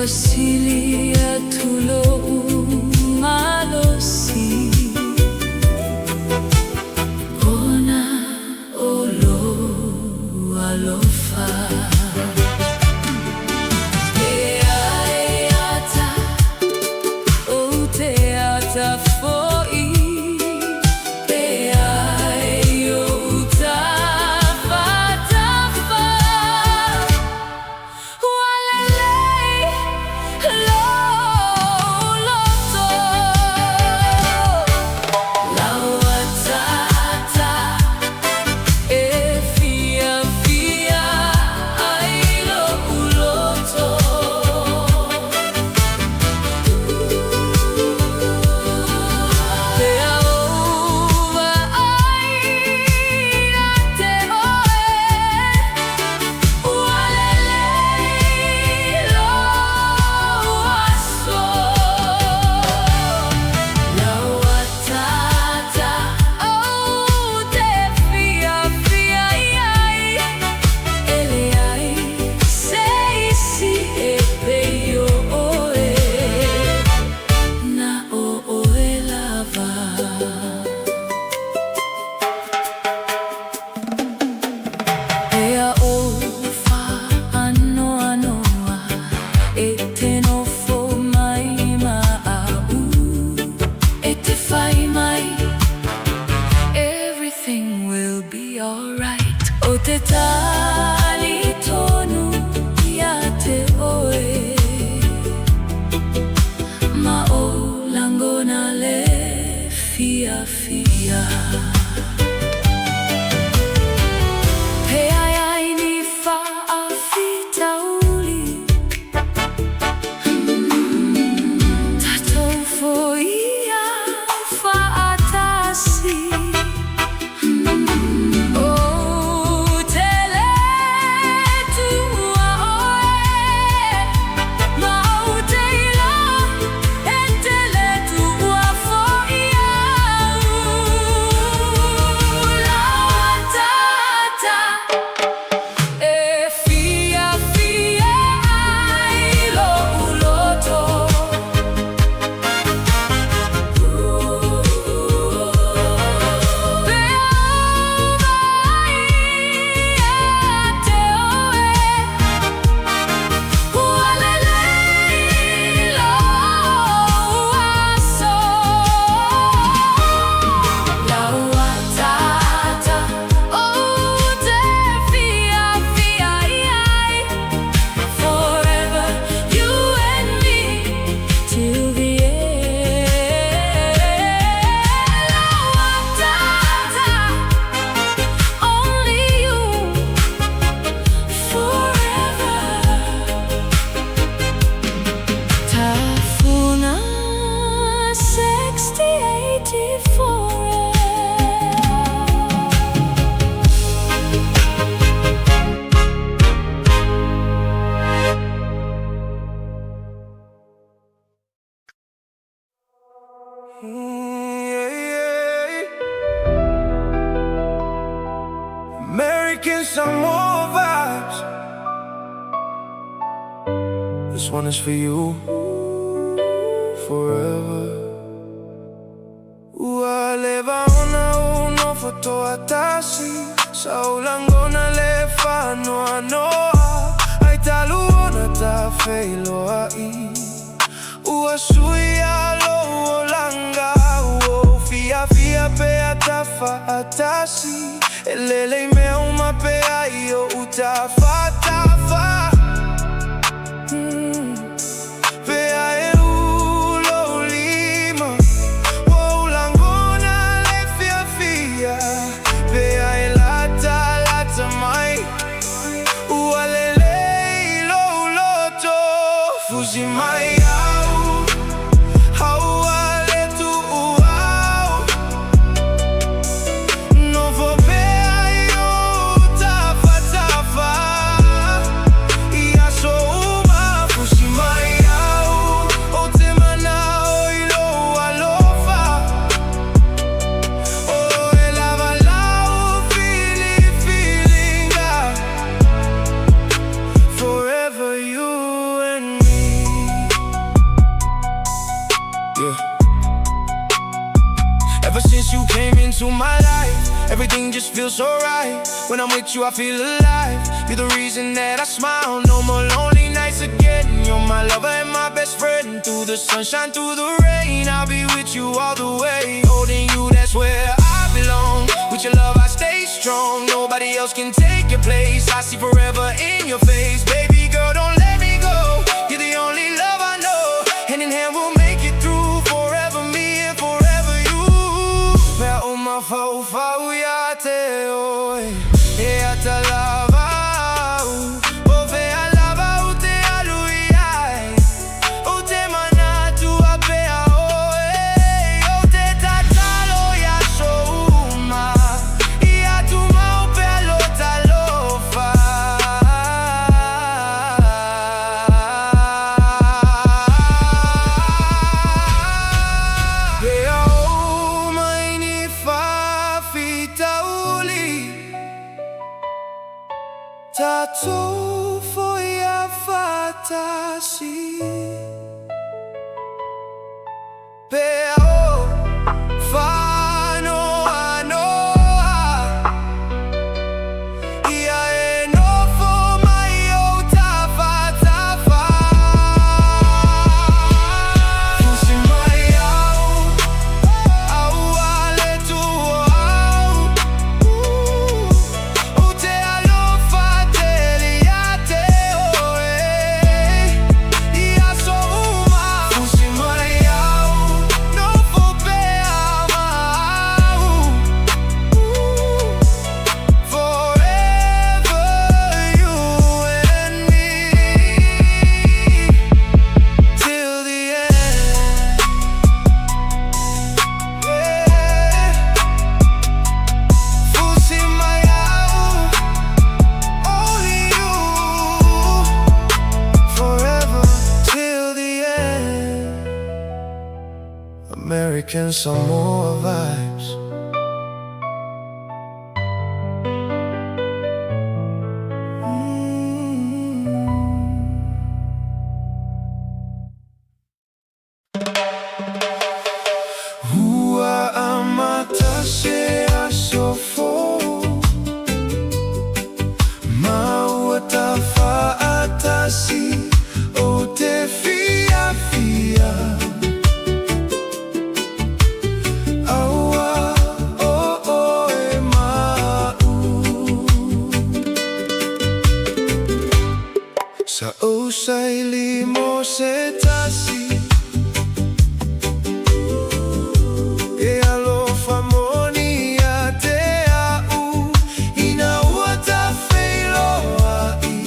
Ua sili atu lo'u malosi ona o lou alofa. E ai ata ou te ata fo'i e ai ou tafatafa. Ua lelei lou loto. Lau ataata e fiafia ai lo'u loto. Pea ou vaai ia te oe, ua lelei lou aso. Lau ataata ou te fiafia ai, e leai se isi e pei o oe, na o oe lava. Pea ou faanoanoa e te nofo mai ma a'u, e te fai mai, "Everything will be alright." Ou te talitonu ia te oe, ma ou lagona le fiafia. Pea e ai ni faafitauli, tatou foia fa'atasi. Ou te lē tuua oe, ma ou te iloa e te lē tuua fo'i a'u. Lau ataata e fiafia ai lo'u loto. Pea ou vaai ia te oe, ua lelei lou aso. Lau ataata ou te fiafia ai. Forever you and me till the end. Lau ataata, only you forever. Tafuna 6084. Yeah. American Samoa vibes. This one is for you forever. Ua leva ona ou nofo toatasi, sa ou lagona le faanoanoa ai talu ona ta feiloai. Ua suia lou olaga, ua ou fiafia pea ta faatasi. E lelei mea uma pea i ou tafatafa. Pea e ū lou lima, ua ou lagona le fiafia. Pea e latalata mai, ua lelei lou loto. Fusi mai a'u, a ua lē tuua a'u. Nofo pea i ou tafatafa i aso uma. Fusi mai a'u, ou te mana'o i lou alofa. O oe lava la'u filifiliga. Forever you and me. into my life. Everything just feels so right. When I'm with you, I feel alive. You're the reason that I smile. No more lonely nights again. You're my lover and my best friend. Through the sunshine, through the rain, I'll be with you all the way. Holding you, that's where I belong. With your love, I stay strong. Nobody else can take your place. I see forever in your face. Baby girl, don't let me go. You're the only love I know. Hand in hand, we'll make it through. Forever me and forever you. Mea uma faufau ia te oe. E ata lava au. O fea lava ou te alu i ai. Ou te manatu pea oe. Ou te tatalo i aso uma. Ia tumau pea lo talofa. Pe ao mai ni faafitauli. Tatou foia faatasi. Pe ao faanoanoa. Ia e nofo mai ou tafatafa. Fusi mai au, aua le tuua au. Ou te alofa tele ia te oe. I aso uma. Fusi mai au, nofo pea ma au. Forever you and me till the end. Yeah. Fusi mai au, only you. Forever till the end. American Samoa vibes. Ua amata se aso fou. Ma ua tafaatasi ou te fiafia. Aua o oe ma a'u. Sa ou saili mo se tasi. E alofa moni ia te a'u ina ua tafeiloa'i.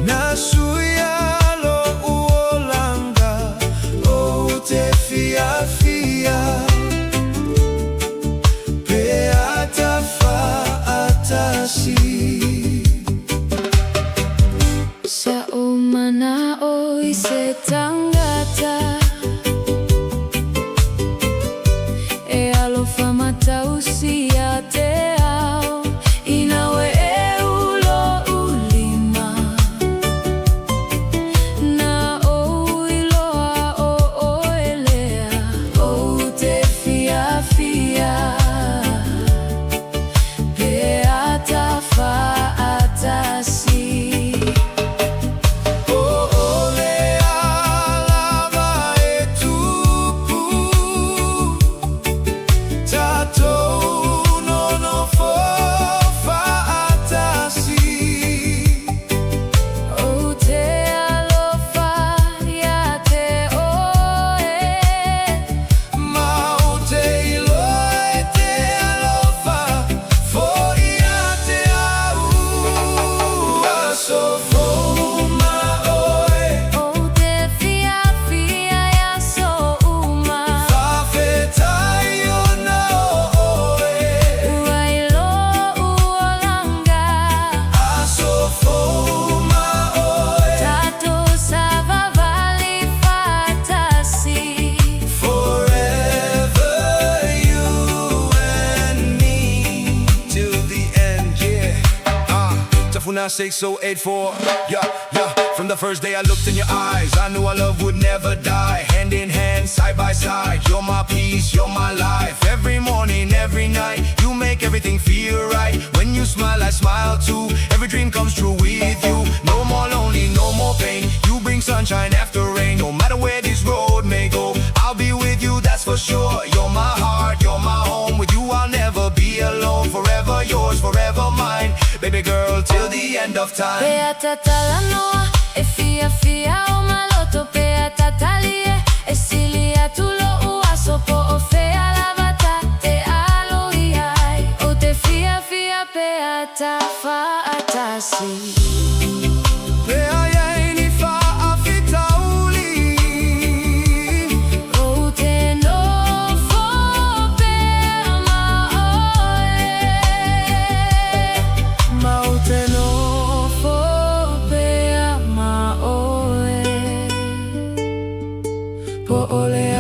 Na suia lo'u olaga ou te fiafia. Pe a tafaatasi. Sa ou mana'o i se tagata e alofa ma tausi ia te au ina ua ʻeu loʻu lima na ou iloa ʻo ʻoe lea ou te fiafia pe a tafaatasi. O lea lava e tupu tatou nonofo faatasi. Ou te alofa ia te oe. Ma ou te iloa e te alofa foi ia te a'u aso fou ma oe. Ou te fiafia i aso uma. Faafetai ona o oe. Ua i loʻu olaga. Aso fou ma oe. Tatou savavali faatasi. Forever you and me till the end, yeah. Tafuna 6084, yeah. From the first day I looked in your eyes, I knew our love would never die. Hand in hand, side by side, you're my peace, you're my life. Every morning, every night, you make everything feel right. When you smile, I smile too. Every dream comes true with you. No more lonely, no more pain. You bring sunshine after rain. No matter where this road may go, I'll be with you, that's for sure. You're my heart, you're my home. With you, I'll never be alone. Forever yours, forever mine. Baby girl, till the end of time. Pe a ta talanoa, e fiafia o maloto. Pe a ta talie, e sili atu lo'u aso. Po o fea lava ta te alo i ai. Ou te fiafia pe a ta fa'atasi. Pe a i ai ni faafitauli. Ou te nofo pea ma oe. Ma ou te Nofo pea ma oe. Po o le a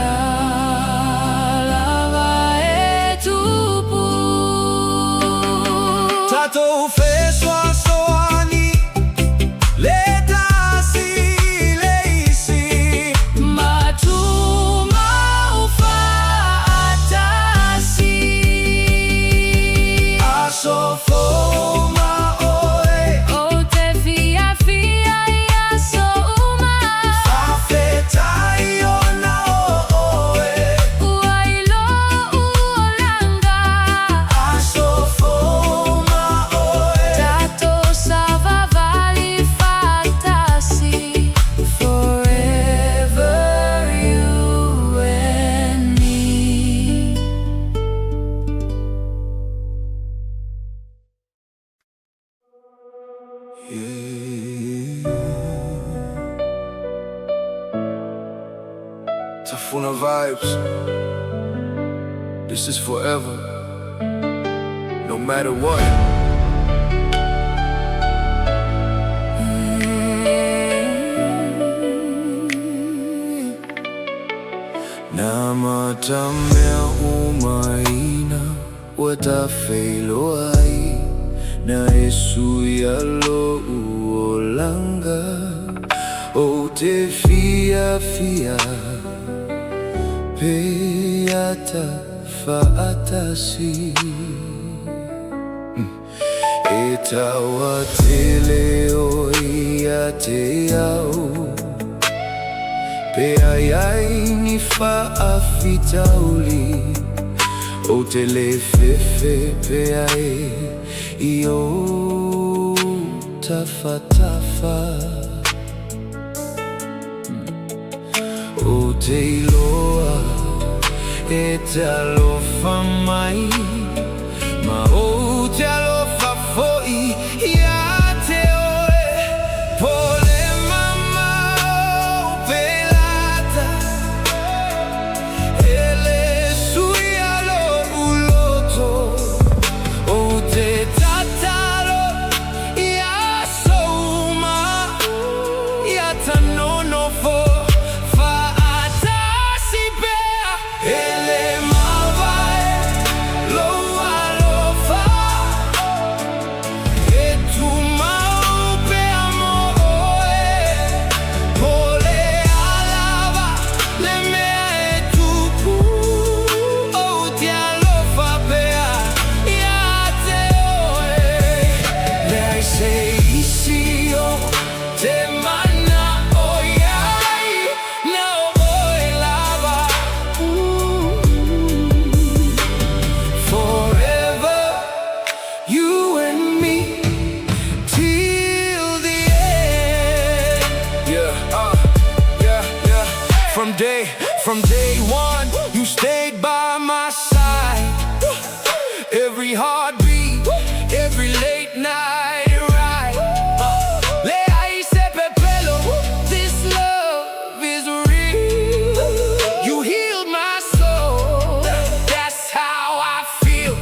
lava e tupu. Tatou fesoasoani le tasi i le isi. Ma tumau fa'atasi. Aso fou ma oe. Ou te fiafia i aso uma. Faafetai ona o oe. Ua i lo'u olaga. Aso fou ma oe. Tatou savavali fa'atasi. Forever you and me. Tafuna vibes. This is forever. No matter what. Na matamea umaina watafeiloai na Yesu yalo uolanga ou te fiafia pe a ta fa'atasi. E tauatele oe ia te au. Pe a i ai ni faafitauli. Ou te le fefe pea e i ou tafatafa. Ou te iloa e te alofa mai. Ma ou te alofa foi ia te oe. Po o le mamao pe lata. E le suia lo'u loto. Ou te tatalo i aso uma. Ia ta nonofo fa'atasi pea. E le mavae lou alofa. E tumau pea mo oe. Po o le a lava le mea e tupu. Ou te alofa pea ia te oe. Leai se isi o te mana'o i ai. Na o oe lava. Forever, you and me till the end. Yeah, yeah, yeah. From day one, you stayed by my side. Every heartbeat, every late night ride. Leai se pepelo, this love is real. You healed my soul, that's how I feel.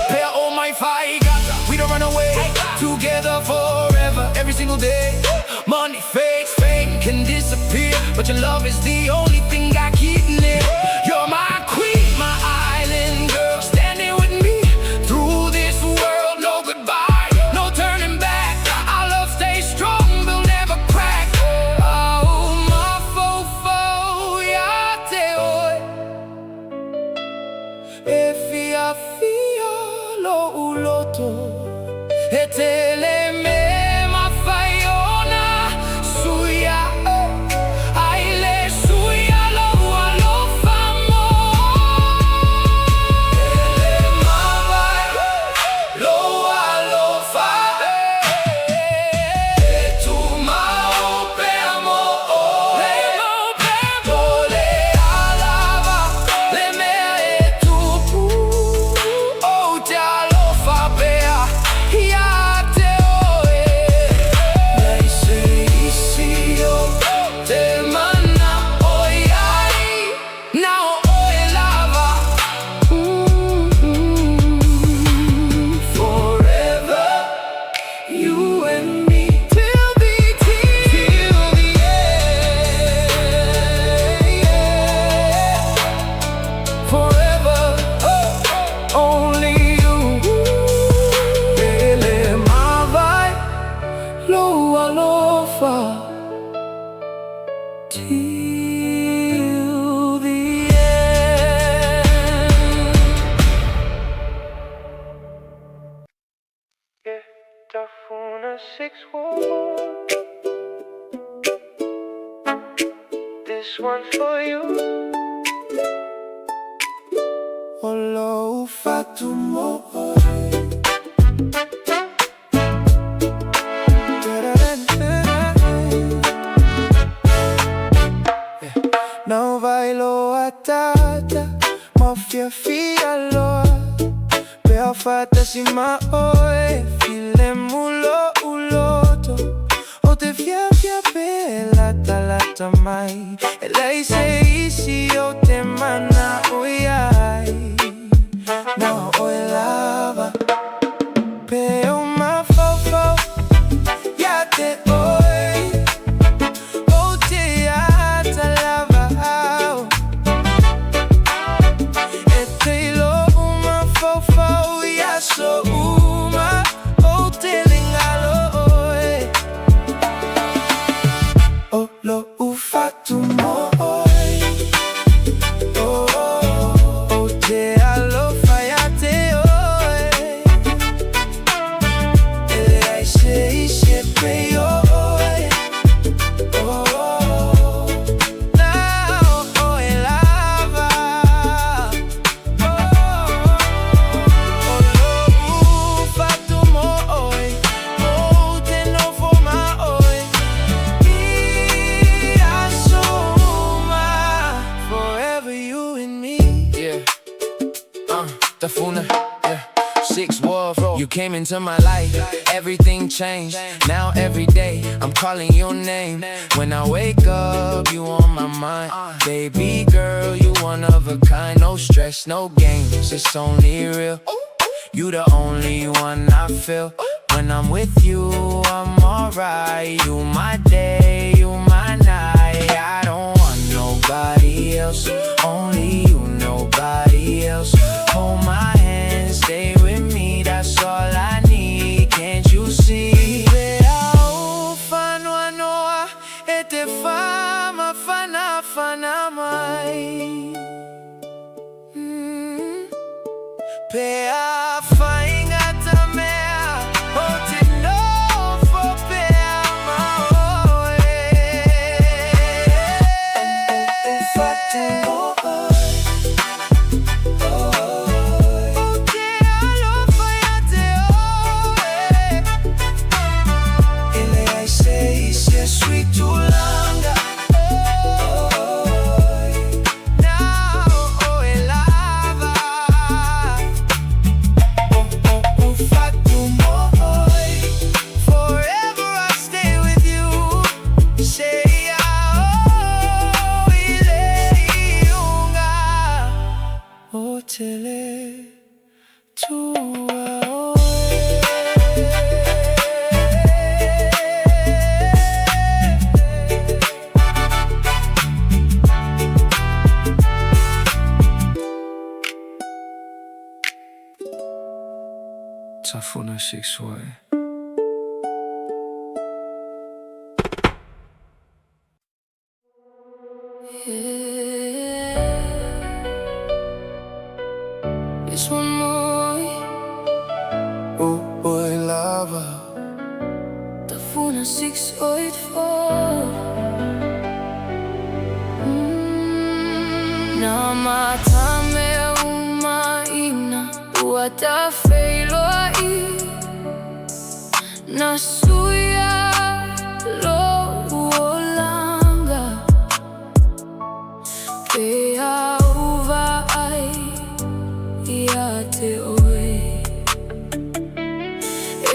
Pea o mai faigata, we don't run away. Together forever, every single day. Money fades, fame can disappear, but your love is the only thing I keep near. You're my queen, my island girl, standing with me through this world. No goodbye, no turning back. Our love stays strong, we'll never Tafuna 614. This one for you. O lou fatu mo'oi. Na ou vailoa tata ma fiafia loa Pe au faatasi ma oe E filemu lo'u loto Ou te fiafia pe e latalata mai E leai se isi ou te mana'o i ai Na o oe lava Pe ou mafaufau ia te oe Ou te ata lava au E te i lo'u mafaufau i aso uma Ou te le galo oe O lo'u fatu mo'oi Ou te alofa ia te oe E leai se isi e pei o oe Na o oe lava O lo'u fatu mo'oi Ou te nofo ma oe I aso uma Forever you and me. Yeah. Tafuna. Yeah. 6 Wolf. You came into my life. Everything changed. Now every day I'm calling your name. When I wake up, you on my mind. Baby girl, you one of a kind. No stress, no games. It's only real. You the only one I feel. When I'm with you, I'm alright. You my day, you my night. I don't want nobody else. Only you, nobody else. Hold my hand, stay with me. That's all I need. Can't you see? Pe ou faanoanoa e te faamafanafana mai Pe afaina ta mea Ou te nofo pea ma oe Fatu mo'oi Ou te alofa ia te oe E leai se isi e sui tulaga Na o oe lava O fatu mo'oi Forever I stay with you Seia oo i le iuga Ou te le tuua oe. Tafuna 6Y. Yeah. This one more. O oe lava. Tafuna 684. Na matame umaina ua tafeiloai Na suia lou olaga Pe au vaai ia te oe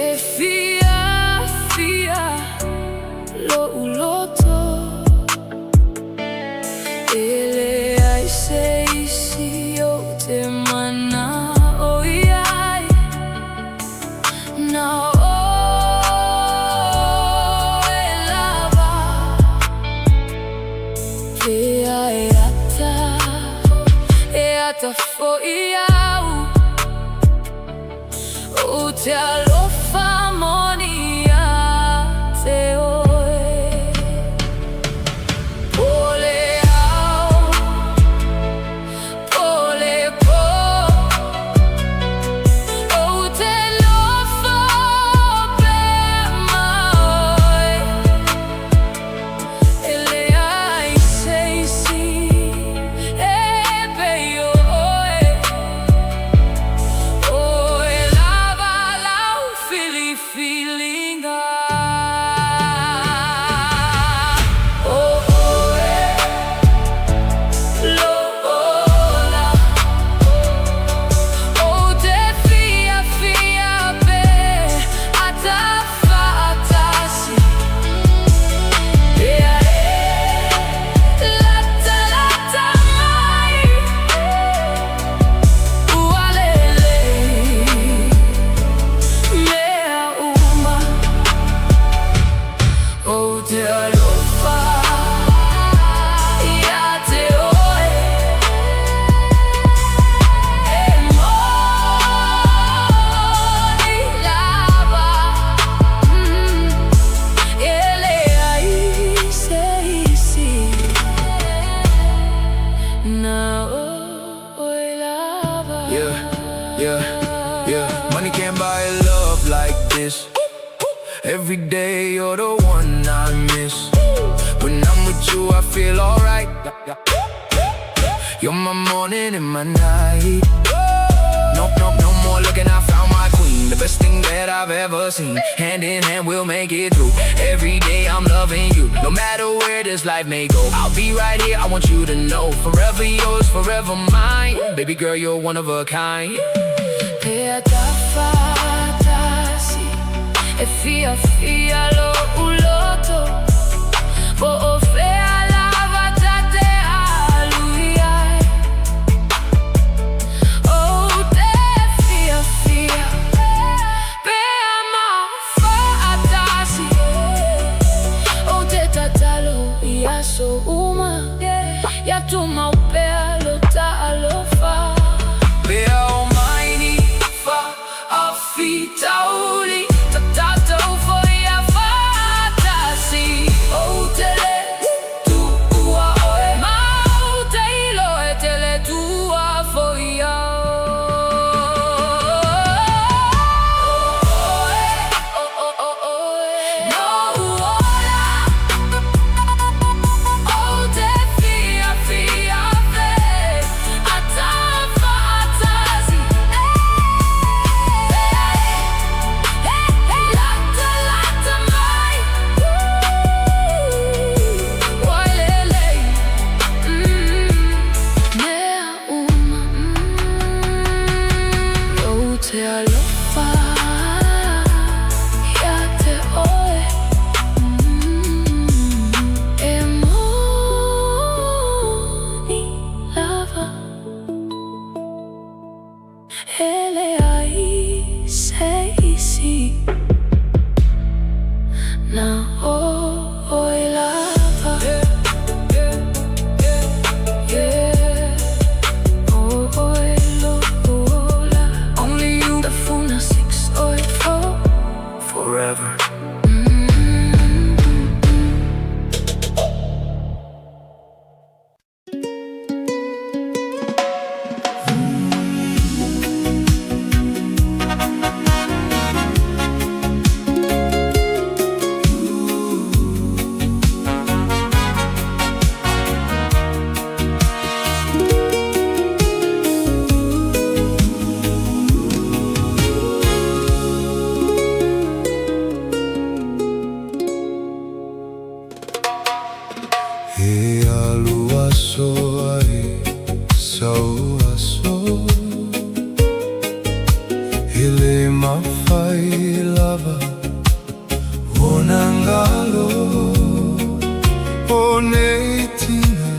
E fiafia lou loto E leai se isi ou te mana'o i ai Na oe lava Pe e ata E ata fo'i au Ou te alofa moni ia te oe Po le ao, po le po Ou te nofo pea ma Every day you're the one I miss. When I'm with you, I feel alright. You're my morning and my night. No, no, no more looking, I found my queen. The best thing that I've ever seen. Hand in hand, we'll make it through. Every day I'm loving you. No matter where this life may go, I'll be right here, I want you to know. Forever yours, forever mine. Baby girl, you're one of a kind. Pea tafatasi E fiafia lo'u loto Po o fea lava ta te alu i ai Ou te fiafia Pea mafaatasi Ou te tatalo i aso uma Ia tumau pea lo ta'alofa Pea o mai ni fa'afitauli Ta tatou foi ia fa'atasi Ou te lē tuua oe Ma ou te iloa e te lē tuua foi au Lou ola Ou te fiafia pe A fa'atasi Lata lata mai Wailelei Mea uma Ou te alofa Ia te oe E moni lava E leai se isi Na oe lava Yeah Oe lo'u ola Only you Tafuna 604. Forever. E alu aso ai sau aso E le mafai lava ona galo O nei tina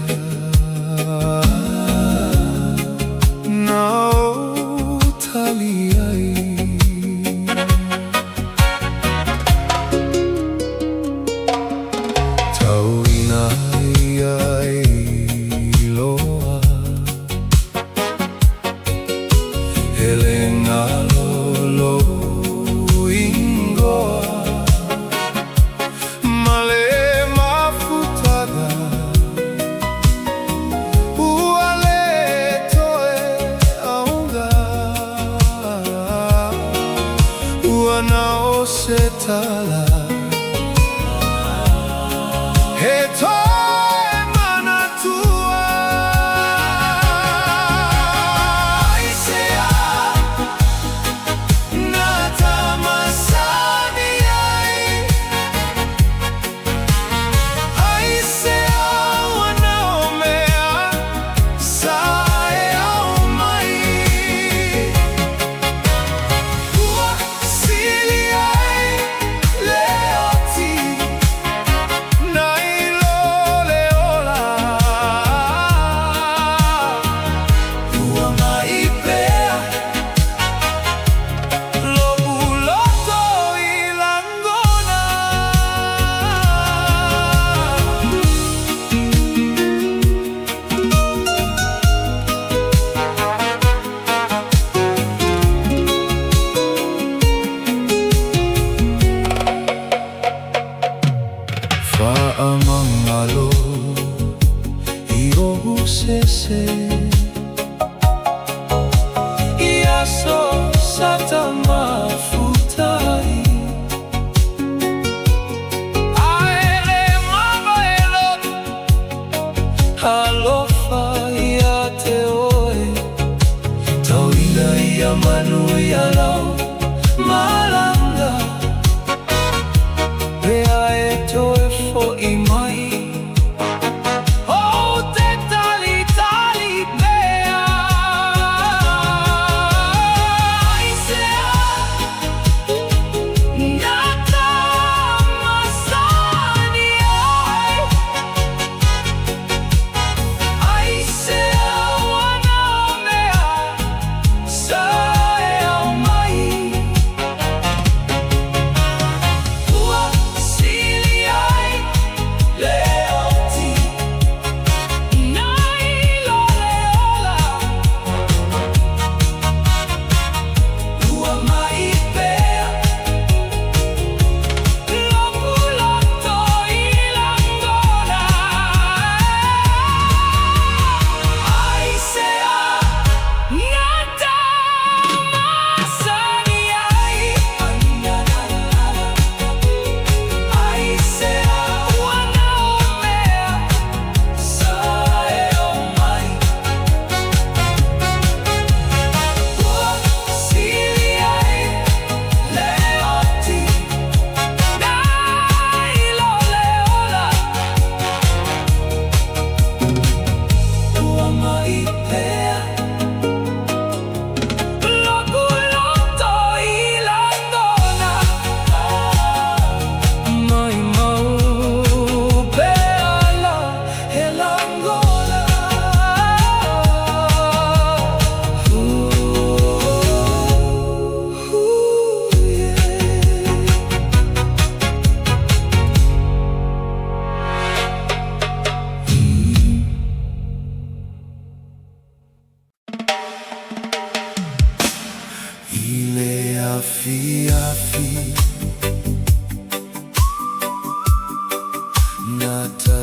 Na ou tali ai Tau ina ia e iloa E le galo lou igoa Ma le mafutaga Ua le toe auga Ua na o se tala E toe manatua Aisea na tamasani ai Aisea ua nao mea sa e ao mai Ua sili ai le oti nai lo le ola Ua ma'i pea lo'u loto i lagona. Fa'amagalo i ou sese I aso sa ta mafuta ai.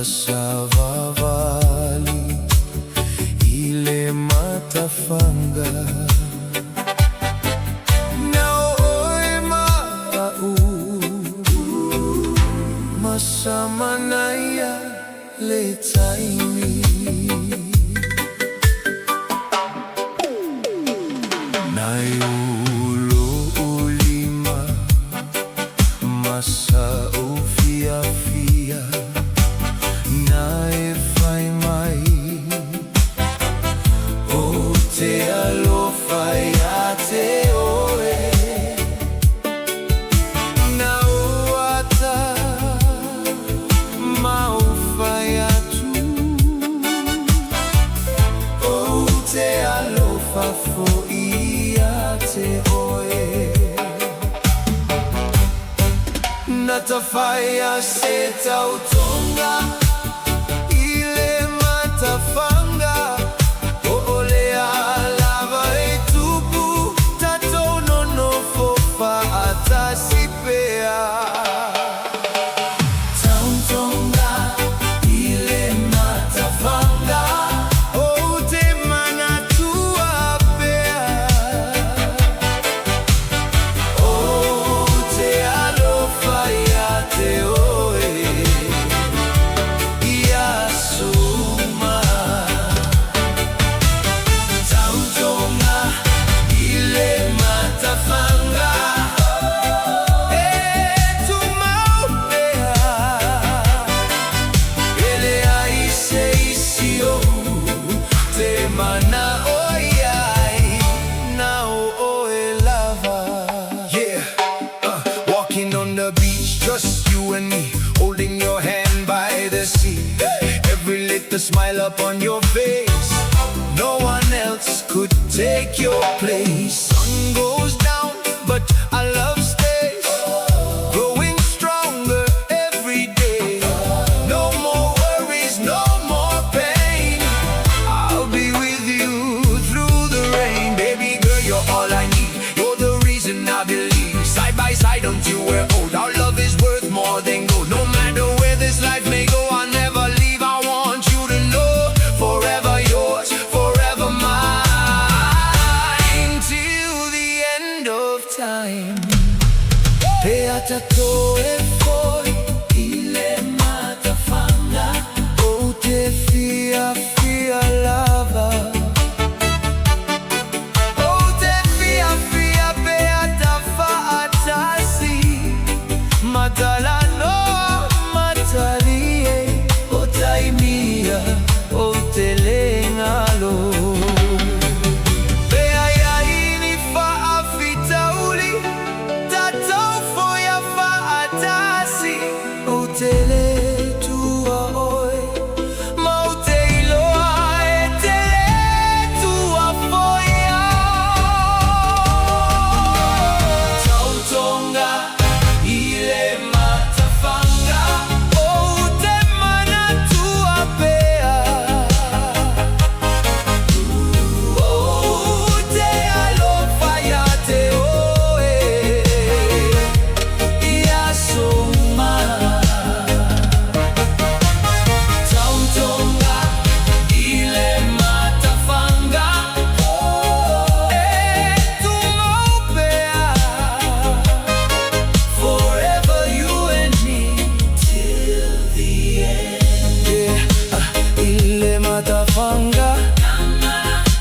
Savavali i le matafaga. Na o oe ma a'u ma sa manaia le taimi. Nai o lo'u lima ma sa'u fiafia na e fai mai ou te alofa ia te oe. Na ou ata ma ou fai atu ou te alofa fo'i ia te oe. Na tafaia se tautoga i le matafaga o o lea lava e tupu tatou nonofo fa'atasi pea. Tautoga i le matafaga ou te manatua pea. Ou te alofa ia te oe i aso uma. Tautoga i le matafaga e tumau pea. E leai se isi ou te mana'o i ai na o oe lava. Yeah, walking on the beach, just you and me, holding your hand by the sea. Every little smile upon your face, no one else could take your place. Sun goes down, but our love stays, growing stronger every day. No more worries, no more pain. I'll be with you through the rain. Baby girl, you're all I need. You're the reason I believe. Side by side until we're old. Our love is worth more than gold. No matter where this life may go, I'll never leave. I want you to know, forever yours, forever mine, till the end of time. Pe a tatou e fo'i i le matafaga ou te fiafia lava. Ou te fiafia pe a tafa'atasi matalanoa matalie o taimi ia ou te le galo. Pe a i ai ni fa'afitauli tatou foia fa'atasi ou te le tuua oe ma ou te iloa e te le tuua foi au. Tautoga i le matafaga Ou te manatua pea. Ou te alofa ia te oe i aso uma. Tautoga i le matafaga E tumau pea. Forever you and me till the end. Yeah, i le matafaga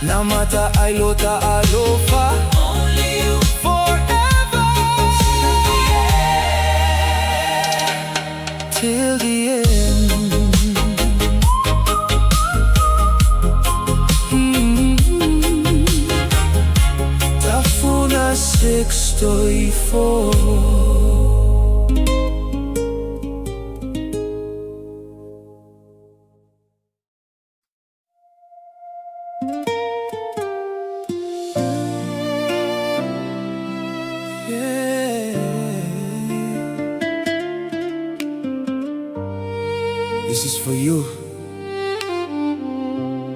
na mata ai lo ta alofa. Only you. Forever till the end. Tafuna 634. Yeah. This is for you,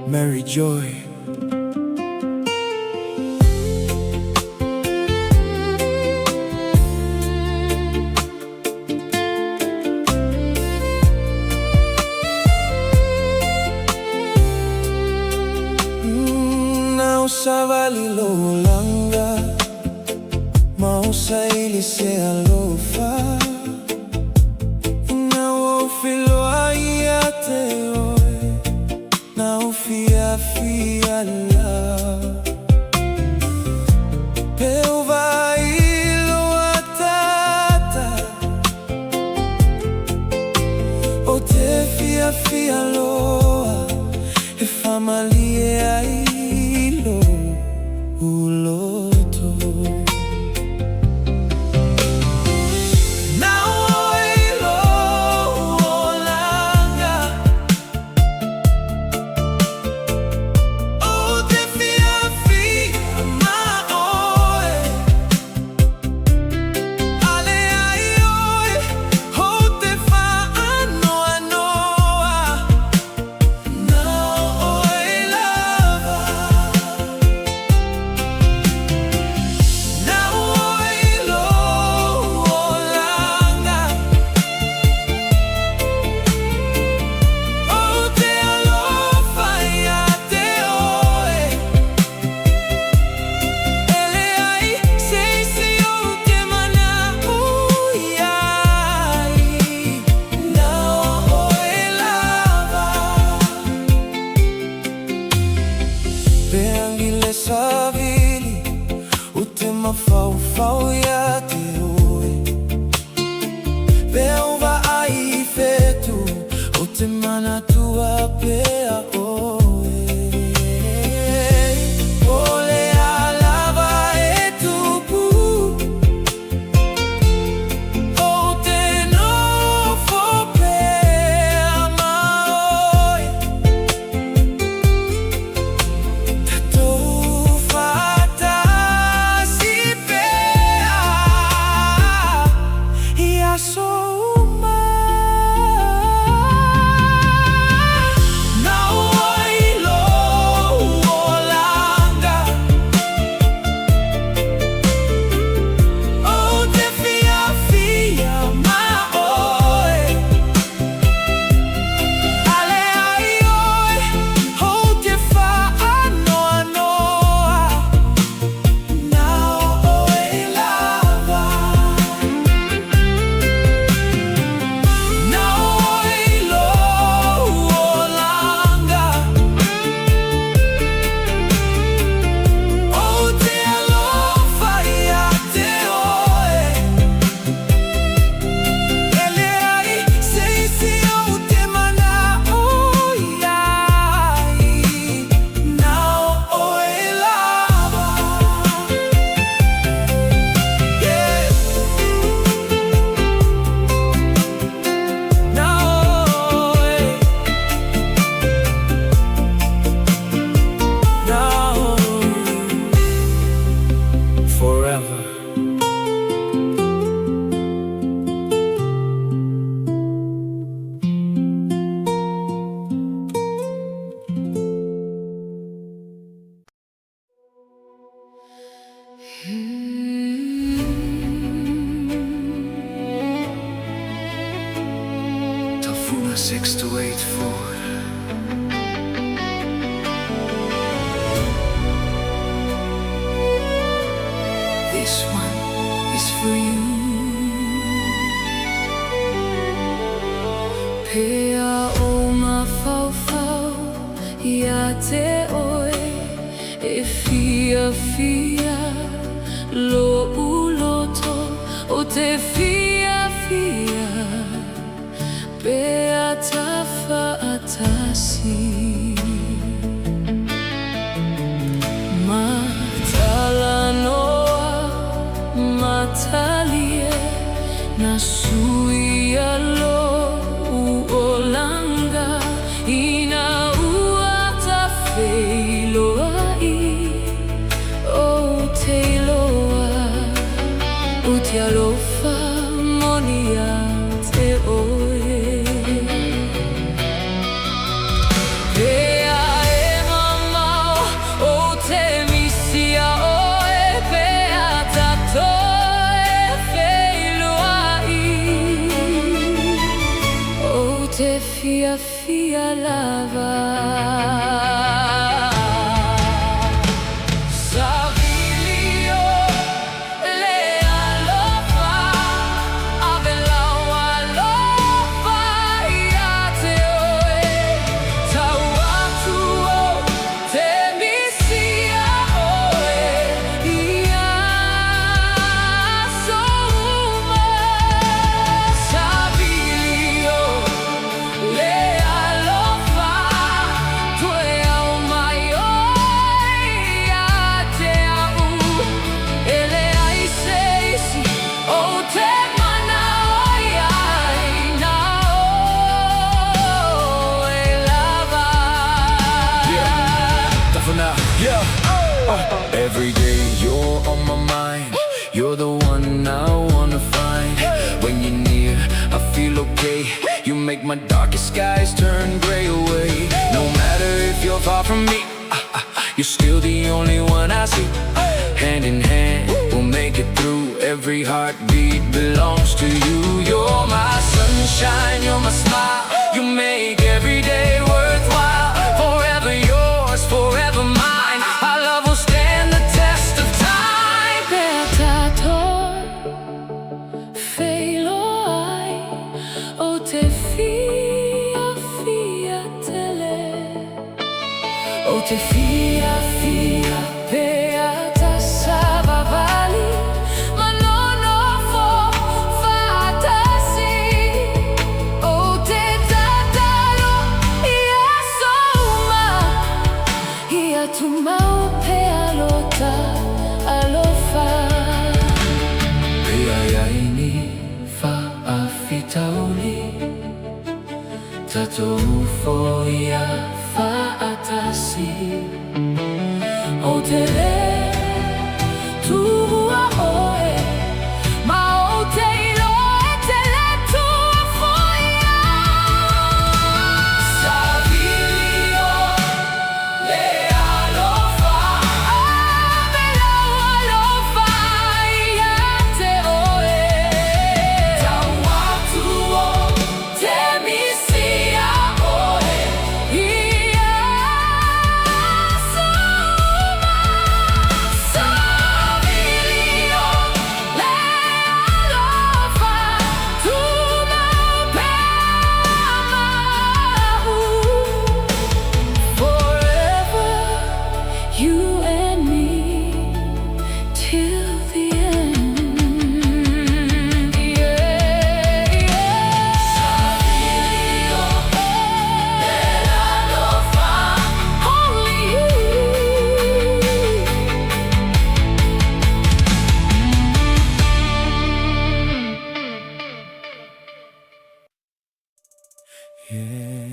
Mary Joy. savali lou olaga ma ou saili se alofa. Ina ua ou feiloai ia te oe, na ou fiafia lava. Pe ou vaai i lou ataata, ou te fiafia loa e faamalie ai lou loto. Na oe i lou olaga, ou te fiafia ma oe. A leai oe, ou te faanoanoa, na o oe lava. Na oe i lou olaga, ou te alofa ia te oe. E leai se isi ou te mana'o i ai, na o oe lava. Pe agi le savili, ou te mafaufau ia te oe. Pe ou vaai i fetu, ou te manatua pea oe. Po o le a lava e tupu, ou te nofo pea ma oe. Tatou faatasi pea i aso uma. Na oe i lou olaga, ou te fiafia ma oe. A leai oe, ou te faanoanoa, na o oe lava. Na oe i lou olaga, ou te alofa ia te oe. E leai se isi ou te mana'o i ai, na o oe lava. Yeah. Na oe, na oe. Forever. Tafuna 6284. This one is for you. Pea o mafaufau ia te oe, e fiafia lo'u loto, ou te fiafia pe a tafaatasi. Matalanoa, matalie, na suia lou olaga, ina ua tafeiloai, ou te iloa, ou te alofa moni ia te oe. Pe a e mamao, ou te misi ia oe, pe a tatou e feiloai, ou te fiafia lava. Every day you're on my mind. You're the one I wanna find. When you're near, I feel okay. You make my darkest skies turn gray away. No matter if you're far from me, you're still the only one I see. Hand in hand, we'll make it through. Every heartbeat belongs to you. You're my sunshine, you're my smile. You make every day worthwhile. Forever yours, forever mine. Our love will stand the test of time. Pe a tatou feiloai, ou te fiafia tele. Ou te fiafia pe a ta savavali ma nonofo fa'atasi. Ou te tatalo i aso uma ia tumau pea lo ta alofa. Pe a i ai ni faafitauli, tatou foia fa'atasi. Ou te lē tuua oe, ma ou te iloa e te lē tuua foi au. Savili o le alofa. Ave lou alofa ia te oe. Tau atu ou te misia oe. I aso uma. Savili o le alofa, tumau pea ma au. Forever, you and me, till the end. Yeah. Savili o le alofa. Only you. Yeah.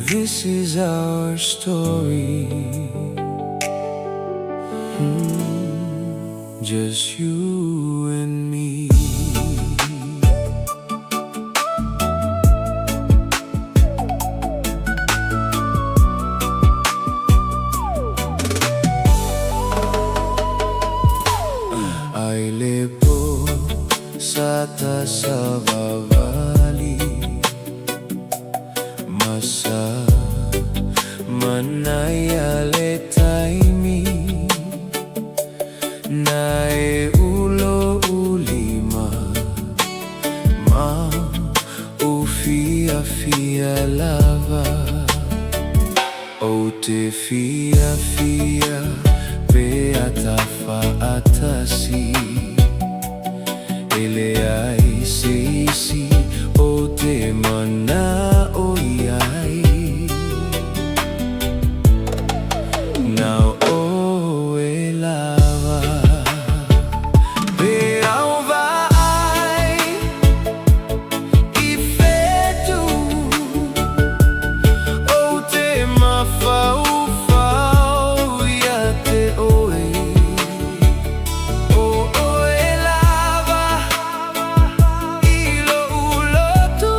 This is our story. Just you and me. Ai le po sa ta savavali Masa manaia le taimi Na e ulo ulima Ma o fiafia lava. Ou te fiafia pe a ta fa'atasi. E leai se isi o te mana'o i ai. Na o oe lava. Pe a ou vaai i whetū, Ou te mafaufau ia te oe. O oe lava i lo'u loto.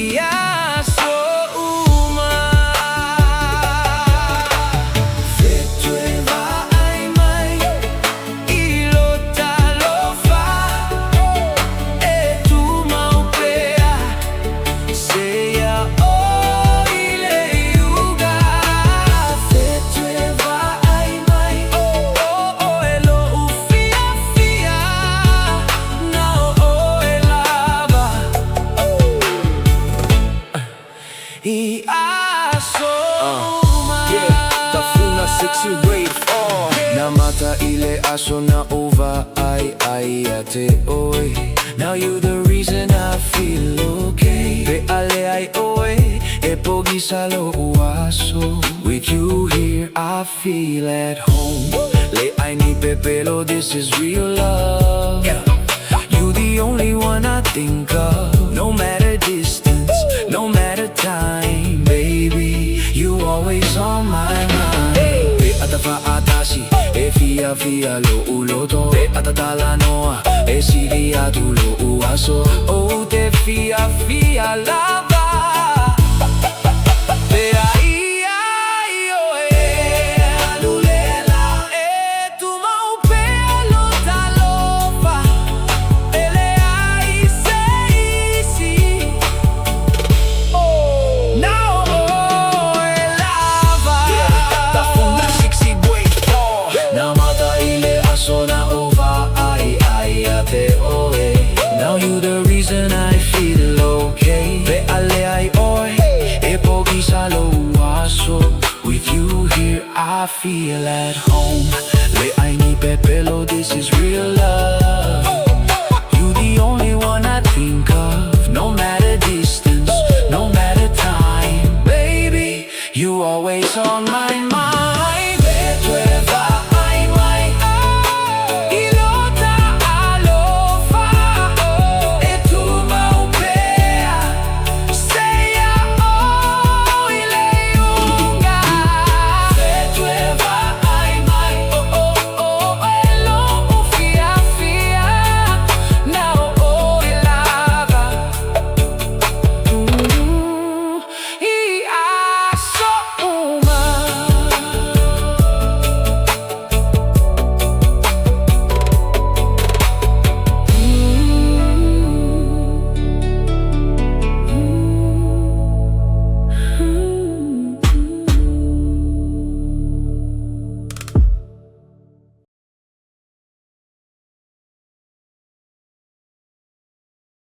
I aso uma. Fetu e vaai mai i lou talofa e tumau pea seia oo i le iuga. Fetu e vaai mai o oe lo'u fiafia na o oe lava i aso uma. Yeah, Tafuna 6 in grade 4. Na amata i le aso na ou vaai ai ia te oe. Now you the reason I feel okay. Pe a leai oe, e pogisa lo'u aso. With you here, I feel at home. Leai ni pepelo, this is real love. You You the only one I think of. No matter distance, no matter time, baby, you always on my mind. Pe a ta fa'atasi, e fiafia lo'u loto. Pe a ta talanoa, e sili atu lo'u aso. Ou te fiafia lava. Pe ai ai oe alu le la. E tumau pea lo ta alofa. E leai se isi. Na o oe lava. Tafuna 60.4. Na amata i le aso na ou vaai ai ia te oe. Now you the reason I feel okay. Pe a leai oe, e pogisa lo'u aso. With you here I feel at home. Leai ni pepelo, this is real love. You the only one I think of. No matter distance, no matter time, baby, you always on my mind.